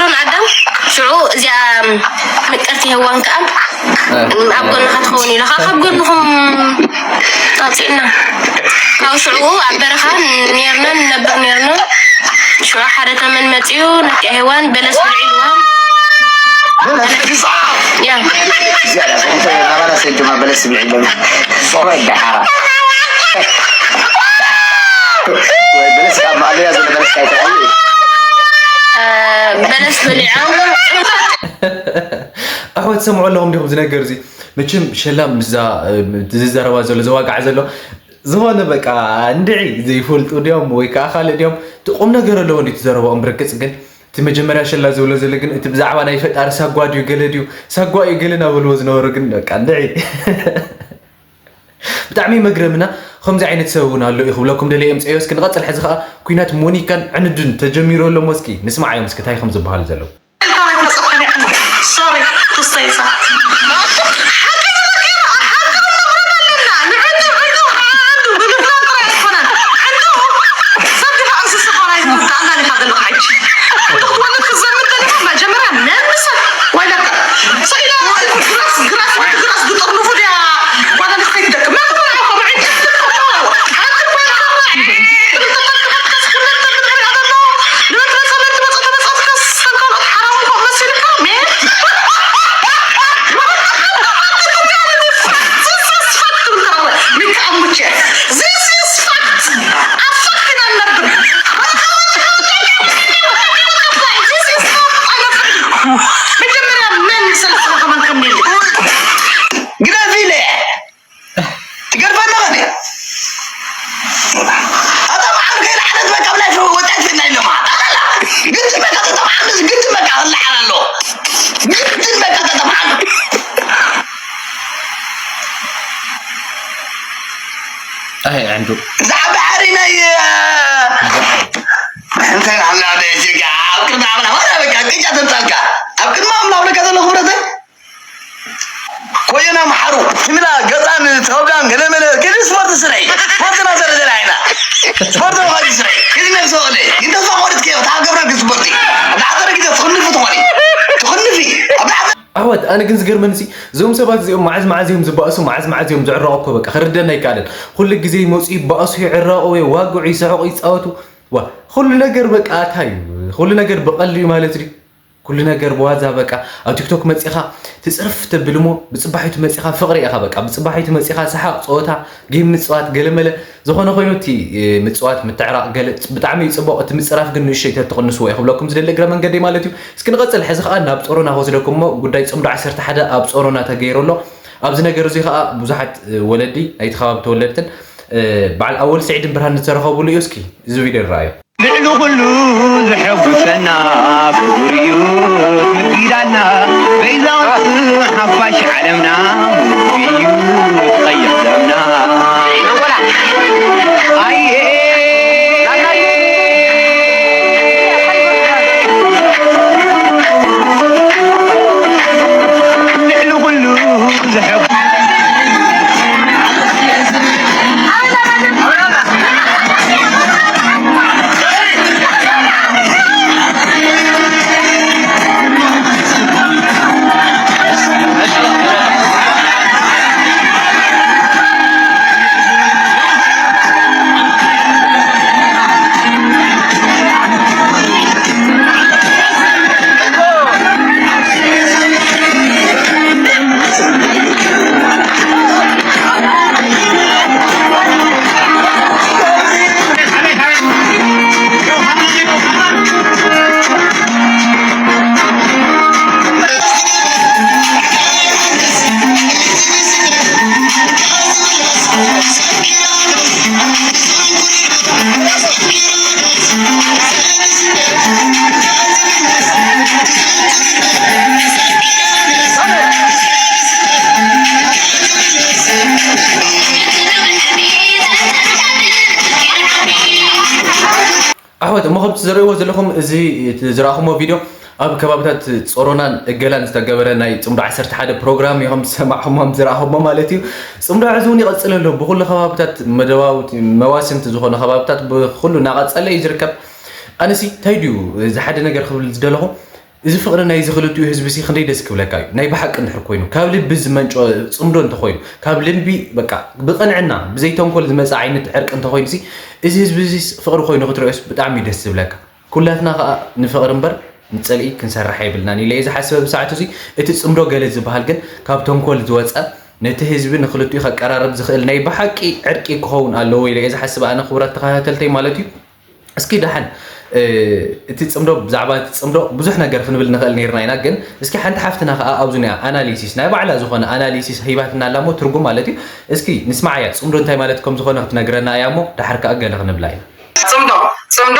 ዶ ንኣዳም? ሽዑ እዚኣ ምቅርቲ ሄዋን ከኣ ኣብ ጎንኻ ትኸውን ኢሉ ካብ ጎንኹም ኣውፅእና። ካብ ሽዑ ኣብ በረኻ ኔርና ንነብር ኔርና። ሽዑ ሓደ ተመን መፂኡ ነቲ ሄዋን በለስ ብልዒ ኢልዋ። ያ ናባና ሰጅማ በለስ ብልዒ ኢሎም ወይ ደሓራ ወይ በለስ ኣብ ማእለያ ዘሎ በለስ ካይተኣዩ በለስ በሊዓ ኣሕዋት ትሰምዑ ኣለኹም ዲኹም ዝነገር እዚ መቸም ሸላ ምስዛ ዝዘረባ ዘሎ ዘዋጋዕ ዘሎ ዝኾነ በቃ እንድዒ ዘይፈልጡ ድዮም ወይ ከዓ ካልእ ድዮም እቲ ቁም ነገር ኣለዎ እንዲ ትዘረቦ እምብርግፅ ግን እቲ መጀመርያ ሸላ ዝብሎ ዘሎ ግን እቲ ብዛዕባ ናይ ፈጣሪ ሳጓ ድዩ ገለ ድዩ ሳጓ እዩ ገለ ናበልዎ ዝነበሩ ግን በቃ እንድዒ ብጣዕሚ መግረምና ከምዚ ዓይነት ሰብ እውን ኣሎ እዩ ክብለኩም ደለ የምፀዮ እስኪ ንቐፅል ሕዚ ከዓ ኩናት ሞኒካን ዕንዱን ተጀሚሩ ኣሎ ሞስኪ ንስማዓዮም እስኪ እንታይ ከም ዝበሃሉ ዘለዉ Sorry to say that. ብዛዕባ ባሕሪ ናይ እንተ ኣምላኽ ደጅጋ ኣብ ቅድሚ ኣምላኽ ወላ በቃ ቅጫ ተምጻልካ ኣብ ቅድሚ ኣምላኽ ለካ ዘሎ ክብረተ ኮየና መሓሩ ትምላ ገጻን ተኸብዳን ገለመለ ግን ስፖርት ስረይ ስፖርትና ዘረዘላ ኢና ስፖርት መኻዲ ስረይ ግን ነብሰ ወለ ግን ተስፋ ቆርጥ ከ ታገብረ ግን ስፖርት ኣብ ዳዕተረ ግዜ ትኽንፍ ትኾኒ ትኽንፊ ኣብ ዳዕተረ ኣሕዋት ኣነ ግን ዝገርመንሲ እዞም ሰባት እዚኦም መዓዝ መዓዝ እዮም ዝበኣሱ መዓዝ መዓዝ እዮም ዝዕረቑ እኮ በቃ ክርደና ኣይከኣልን። ኩሉ ግዜ ይመፁ ይበኣሱ ይዕረቑ የዋግዑ ይስሕቑ ይፃወቱ ዋ ኩሉ ነገር በቃ ኣታ እዩ ኩሉ ነገር ብቐል እዩ ማለት ድዩ? ኩሉ ነገር ብዋዛ በቃ ኣብ ቲክቶክ መፂኻ ትፅርፍ ተብል እሞ ብፅባሒቱ መፂኻ ፍቕሪ ኢኻ በቃ ብፅባሒቱ መፂኻ ሰሓቕ ፀወታ ጌም ምፅዋት ገለመለ ዝኾነ ኮይኑ እቲ ምፅዋት ምትዕራቕ ገለ ብጣዕሚ እዩ ፅቡቕ እቲ ምፅራፍ ግን ንእሽተይ ተትቕንስዎ እየ ክብለኩም ዝደሊ እግረ መንገደይ ማለት እዩ እስኪ ንቐፅል ሕዚ ከዓ ናብ ፆሮና ክወስደኩም እሞ ጉዳይ ፅምዶ ዓሰርተ ሓደ ኣብ ፆሮና ተገይሩ ኣሎ ኣብዚ ነገር እዚ ከዓ ብዙሓት ወለዲ ናይቲ ከባቢ ተወለድትን በዓል ኣወል ስዒድን ብርሃን ዝተረኸብሉ እዩ እስኪ እዚ ቪድዮ ንረኣዮ ልዕሊ ኩሉ ዘሐጉሰና ፍቕሪ እዩ ምጊዳና በይዛ ወርቂ ሓፋሽ ዓለምና እዩ ትቐይር ዘምና ኣየ ልዕሊ ኩሉ ዘሐጉ ኣሕዋት እሞ ከምቲ ዝርእይዎ ዘለኹም እዚ ዝረኣኹሞ ቪድዮ ኣብ ከባብታት ጾሮናን እገላን ዝተገበረ ናይ ጽምዶ ዓሰርተ ሓደ ፕሮግራም እዩ ከም ዝሰማዕኹሞም ዝረኣኹሞ ማለት እዩ። ጽምዶ ሕዚ እውን ይቐጽል ኣሎ ብኹሉ ከባብታት መደባውቲ መዋስንቲ ዝኾነ ከባብታት ብኹሉ እናቐጸለ እዩ ዝርከብ። ኣነሲ እንታይ ድዩ እዚ ሓደ ነገር ክብል ዝደለኹ እዚ ፍቕሪ ናይዚ ክልቲኡ ህዝቢ ሲ ክንደይ ደስ ክብለካ እዩ ናይ ብሓቂ እንድሕር ኮይኑ ካብ ልቢ ዝመንጮ ጽምዶ እንተኾይኑ ካብ ልቢ በቃ ብቕንዕና ብዘይ ተንኮል ዝመጽእ ዓይነት ዕርቂ እንተኾይኑ ሲ እዚ ህዝቢ እዚ ፍቕሪ ኮይኑ ክትርእዮስ ብጣዕሚ እዩ ደስ ዝብለካ ኩላትና ከኣ ንፍቕሪ እምበር ንጽልኢ ክንሰርሕ የብልናን ኢለ እየ ዝሓስብ ኣብዚ ሰዓት እዚ እቲ ጽምዶ ገለ ዝበሃል ግን ካብ ተንኮል ዝወጸ ነቲ ህዝቢ ንክልቲኡ ከቀራርብ ዝኽእል ናይ ብሓቂ ዕርቂ ክኸውን ኣለዎ ኢለ እየ ዝሓስብ ኣነ ክቡራት ተኸታተልተይ ማለት እዩ እስኪ ደሓን እቲ ፅምዶ ብዛዕባ እቲ ፅምዶ ብዙሕ ነገር ክንብል ንኽእል ነርና ኢና ግን እስኪ ሓንቲ ሓፍትና ከዓ ኣብዚ ኒኣ ኣናሊሲስ ናይ ባዕላ ዝኾነ ኣናሊሲስ ሂባትና ኣላ ሞ ትርጉም ማለት እዩ እስኪ ንስማዓያ ፅምዶ እንታይ ማለት ከም ዝኾነ ክትነግረና እያ ሞ ደሓር ከዓ ገለ ክንብላ ኢና ፅምዶ ፅምዶ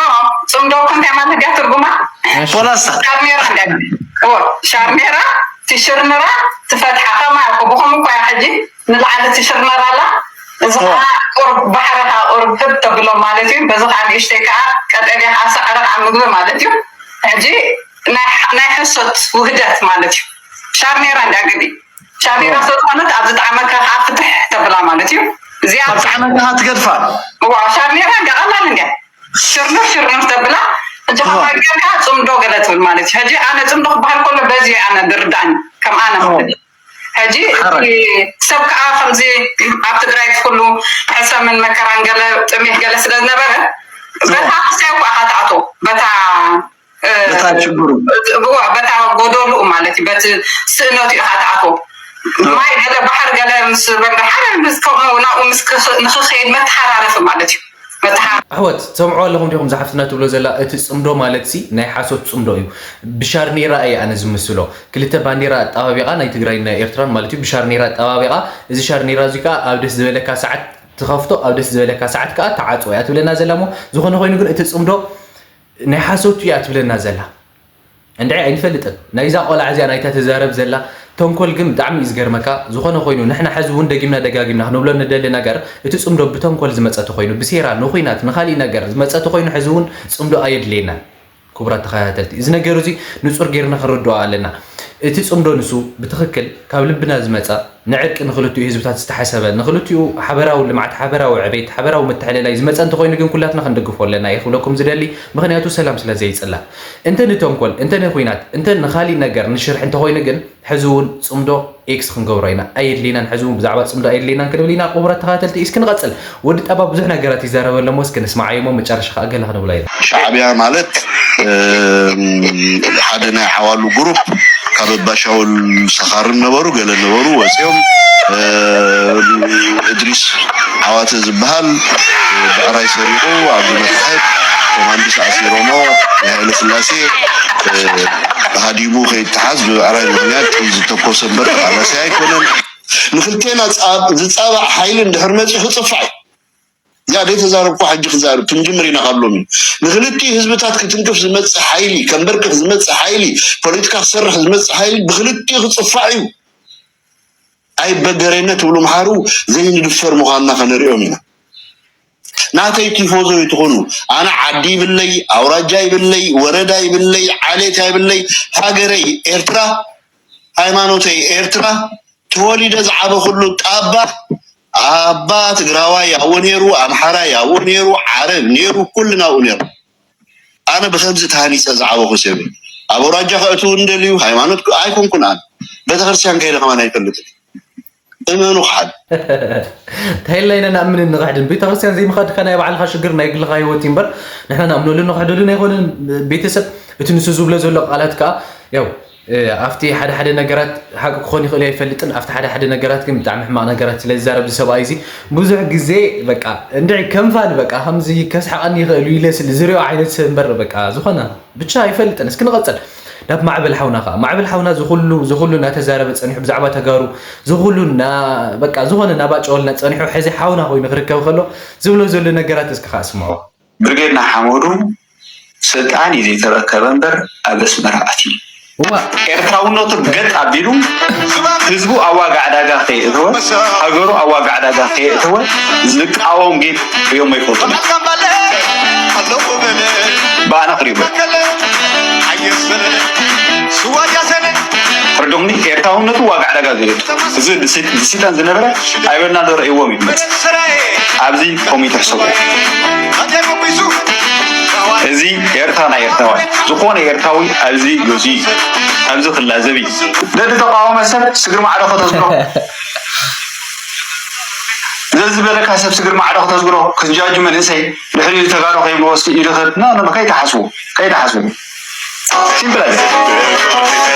ፅምዶ እኮ እንታይ ማለት ድያ ትርጉማ ፖላሳ ሻርኔራ እንዳ ሻርኔራ ትሽርምራ ትፈትሓ ከማ ብኸም እኮ እያ ሕጂ ንላዕሊ ትሽርመር ኣላ። እዚ ከዓ ቁሩብ ባሕሪ ከዓ ቁሩብ ህብ ተብሎ ማለት እዩ። በዚ ከዓ ንእሽተይ ከዓ ቀጠልያ ከዓ ሳዕሪ ከዓ ምግቢ ማለት እዩ። ሕጂ ናይ ናይ ሕሶት ውህደት ማለት እዩ። ሻርኔራ እንዳ ግዲ ሻርኔራ ስለዝኾነት ኣብ ዝጠዓመካ ከዓ ፍትሕ ተብላ ማለት እዩ። እዚኣ ኣብ ጣዕመካ ትገድፋ። እዋ ሻርኔራ እንዳ ቀላል እንድያ ሽርምር ሽርምር ተብላ ሕጂ ከማይ ጌርካ ፅምዶ ገለ ትብል ማለት እዩ። ሕጂ ኣነ ፅምዶ ክበሃል ከሎ በዚ ኣነ ዝርዳእኒ ከም ኣነ ማለት እዩ። ሕጂ ሰብ ከዓ ከምዚ ኣብ ትግራይ ኩሉ ሕሰምን መከራን ገለ ጥሜት ገለ ስለ ዝነበረ በታ ክሳይ እኳ ኢኻ ትኣትዎ በታ በታ ችግሩ በታ ጎደሉኡ ማለት እዩ በቲ ስእነቱ ኢኻ ትኣትዎ ማይ ገለ ባሕር ገለ ምስ በርደ ሓደ ምስ ከምኡ ናብኡ ምስ ንክኸይድ መተሓራረፊ ማለት እዩ ኣሕዋት ትሰምዕዋ ኣለኹም ዲኹም እዛ ሓፍትና ትብሎ ዘላ እቲ ፅምዶ ማለት ሲ ናይ ሓሶት ፅምዶ እዩ ብሻርኔራ እየ ኣነ ዝምስሎ ክልተ ባንዴራ ኣጣባቢቓ ናይ ትግራይን ናይ ኤርትራን ማለት እዩ ብሻርኔራ ኣጣባቢቓ እዚ ሻርኔራ እዚ ከዓ ኣብ ደስ ዝበለካ ሰዓት ትኸፍቶ ኣብ ደስ ዝበለካ ሰዓት ከዓ ተዓፅዎ እያ ትብለና ዘላ እሞ ዝኾነ ኮይኑ ግን እቲ ፅምዶ ናይ ሓሶት እያ ትብለና ዘላ እንድዒ ኣይንፈልጥን ናይዛ ቆልዓ እዚኣ ናይታ ትዛረብ ዘላ ተንኮል ግን ብጣዕሚ እዩ ዝገርመካ። ዝኾነ ኮይኑ ንሕና ሕዚ እውን ደጊምና ደጋጊምና ክንብሎ ንደሊ ነገር፣ እቲ ጽምዶ ብተንኮል ዝመጸ ተኾይኑ፣ ብሴራ ንኹናት ንኻሊእ ነገር ዝመጸ ተኾይኑ፣ ሕዚ እውን ጽምዶ ኣየድልየናን። ክቡራት ተኸታተልቲ፣ እዚ ነገር እዚ ንጹር ጌርና ክንርድኦ ኣለና። እቲ ጽምዶ ንሱ ብትኽክል ካብ ልብና ዝመጸ፣ ንዕርቂ ንኽልቲኡ ህዝብታት ዝተሓሰበ፣ ንኽልቲኡ ሓበራዊ ልምዓት፣ ሓበራዊ ዕቤት፣ ሓበራዊ ምትሕልላይ ዝመጸ እንተኾይኑ ግን ኩላትና ክንድግፎ ኣለና እየ ክብለኩም ዝደሊ። ምኽንያቱ ሰላም ስለ ዘይጽላእ። እንተ ንተንኮል፣ እንተ ንኹናት፣ እንተ ንኻሊእ ነገር ንሽርሒ እንተኾይኑ ግን ሕዚ እውን ጽምዶ ኤክስ ክንገብሮ ኢና። ኣየድልየናን፣ ሕዚ እውን ብዛዕባ ጽምዶ ኣየድልየናን ክንብል ኢና። ክቡራት ተኸታተልቲ፣ እስኪ ንቐጽል። ወዲ ጣባ ብዙሕ ነገራት ይዛረበ ኣሎ እሞ እስኪ ንስማዓዮ እሞ መጨረሻ ከኣ ገለ ክንብሎ ኢና። ሻዕብያ ማለት፣ እም፣ ሓደ ናይ ዓዋሉ ግሩፕ ካብ ኣባሻውል ሰኻርን ነበሩ፣ ገለ ነበሩ፣ ወፂኦም፣ እም፣ እድሪስ ዓዋተ ዝበሃል ብዕራይ ሰሪቑ ኣብዚ መታሕት ኮማንዲስ ኣሲሮሞ፣ ናይ ሃይለ ስላሴ፣ እ፣ ሃዲሙ ከይተሓዝ ብብዕራይ ምኽንያት ጥይት ዝተኮሰ እምበር ተቓላሲ ኣይኮነን። ንክልቴና ጻብ-፣ ዝጻባእ ሓይሊ እንድሕር መጺኡ ክጽፋዕ እዩ። እዚኣ ዘይተዛረብኩ ሕጂ ክዛረብ ክንጅምር ኢና ካብ ሎሚ። ንክልቲኡ ህዝብታት ክትንክፍ ዝመጽእ ሓይሊ፣ ከንበርክኽ ዝመጽእ ሓይሊ፣ ፖለቲካ ክሰርሕ ዝመጽእ ሓይሊ ብክልቲኡ ክጽፋዕ እዩ። ኣይበገሬነት ትብሉ ምሓሩ ዘይንድፈር ምዃንና ከነርእዮም ኢና። ናተይ ቲፎዞ ይትኹኑ። ኣነ ዓዲ ይብለይ፣ ኣውራጃ ይብለይ፣ ወረዳ ይብለይ፣ ዓሌት ይብለይ፣ ሃገረይ ኤርትራ፣ ሃይማኖተይ ኤርትራ፣ ተወሊደ ዝዓበኹሉ ጣባ፣ ኣባ ትግራዋይ ኣብኡ ነይሩ፣ ኣምሓራይ ኣብኡ ነይሩ፣ ዓረብ ነይሩ፣ ኩልና ኣብኡ ነይሩ። ኣነ ብኸምዚ ተሃኒፀ ዝዓበኹ ሰብ እየ። ኣብ ኣውራጃ ከእትው እንደልዩ ሃይማኖት ኣይኮንኩን። ኣነ ቤተክርስትያን ከይደ ከማን ኣይፈልጥን። እመኑ ክሓድ። እንታይ ኢልና ኢና ንኣምንን ንኽሕድን? ቤተክርስትያን ዘይምኻድካ ናይ ባዕልኻ ሽግር፣ ናይ ግልኻ ህይወት እዩ እምበር ንሕና ንኣምነሉ ንኽሕደሉን ኣይኮነን። ቤተሰብ፣ እቲ ንሱ ዝብሎ ዘሎ ቃላት ከኣ ያው፣ እ፣ ኣብቲ ሓደ ሓደ ነገራት ሓቂ ክኾን ይኽእል ኣይፈልጥን። ኣብቲ ሓደ ሓደ ነገራት ግን ብጣዕሚ ሕማቕ ነገራት ስለ ዝዛረብ እዚ ሰብኣይ እዚ ብዙሕ ግዜ በቃ እንድዒ ከም ፋን በቃ ከምዚ ከስሕቐኒ ይኽእል እዩ ኢለ ስለ ዝሪኦ ዓይነት ሰብ እምበር በቃ ዝኾነ ብቻ ኣይፈልጥን። እስኪ ንቐጽል ናብ ማዕበል ሓውና ከኣ። ማዕበል ሓውና ዝኹሉ፣ ዝኹሉ እናተዛረበ ጸኒሑ ብዛዕባ ተጋሩ፣ ዝኹሉ እና-፣ በቃ ዝኾነ እናባጨወልና ጸኒሑ፣ ሕዚ ሓውና ኮይኑ ክርከብ ከሎ ዝብሎ ዘሎ ነገራት እስኪ ከኣ ስምዖ። ብርጌድ ንሓመዱ ስልጣን እዩ ዘይተረከበ እምበር ኣብ ኣስመራ ኣትዩ። እዋ። ኤርትራውነቱ ገጥ ኣቢሉ ህዝቡ ኣብ ዋጋ ዕዳጋ ከየእተወ፣ ሃገሩ ኣብ ዋጋ ዕዳጋ ከየእተወ ዝቃወም ጌት ርእዮም ኣይፈልጡን። ብኣና ክርእይዎ። ተረድኹምኒ? ኤርትራውነቱ ዋጋ ዕዳጋ ዘየእቱ። እዚ ድሲ-፣ ድሲታን ዝነበረ ኣይበልና ዶ ረእይዎም እዩ ዝመጽእ። ኣብዚ ከምኡ ይትሕሰቡ። እዚ ኤርትራ ናይ ኤርትራውያን። ዝኾነ ኤርትራዊ ኣብዚ ገዝኡ እዩ። ኣብዚ ክላዘብ እዩ። ነቲ ተቃወመ ሰብ ስግር ማዕዶ ከተስግሮ። ዘዝበለካ ሰብ ስግር ማዕዶ ከተስግሮ። ክትጃጁ መንእሰይ ድሕሪኡ ተጋሩ ከይብልዎ እስኪ ኢዱ ከ-፣ ኖ፣ ኖ፣ ኖ፣ ከይትሓስቡ። ከይትሓስቡ። ሲምፕል ኣለ።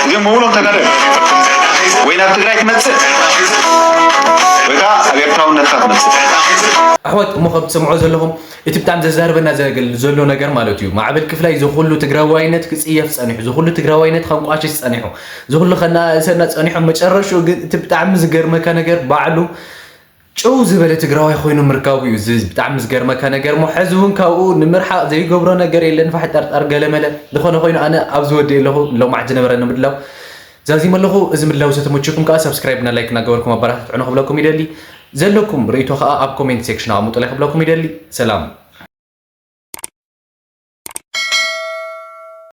እዚኦም ምውሎም ተጋሩ እዮም። ወይ ናብ ትግራይ ትመጽእ፣ ወይ ከዓ ኣብ ኤርትራውነትካ ትመጽእ። ኣሕዋት፣ እሞ ከም ትሰምዖ ዘለኹም፣ እቲ ብጣዕሚ ዘዛርበና ዘገል-፣ ዘሎ ነገር ማለት እዩ። ማዕበል ክፍላይ ዝኹሉ ትግራዋይነት ክጽየፍ ጸኒሑ፣ ዝኹሉ ትግራዋይነት ከንቋሽሽ ጸኒሑ፣ ዝኹሉ ከነኣእሰና ጸኒሑ፣ መጨረሽኡ ግን እቲ ብጣዕሚ ዝገርመካ ነገር ባዕሉ ጭው ዝበለ ትግራዋይ ኮይኑ ምርካቡ እዩ። እዚ ብጣዕሚ ዝገርመካ ነገር እሞ፣ ሕዚ እውን ካብኡ ንምርሓቕ ዘይገብሮ ነገር የለን። ፋሕ ጠርጠር ገለመለ። ዝኾነ ኮይኑ፣ ኣነ ኣብዚ ወዲኤ ኣለኹ። ሎማዕቲ ዝነበረኒ ምድላው ዛዚመ ኣለኹ። እዚ ምድላው ዝተመቸኩም ከኣ ሳብስክራይብ እና ላይክ እናገበርኩም ኣበረታትዑኒ ክብለኩም ይደሊ። ዘለኩም ርእይቶ ከኣ ኣብ ኮሜንት ሴክሽን ኣቐምጡለይ ክብለኩም ይደሊ። ሰላም።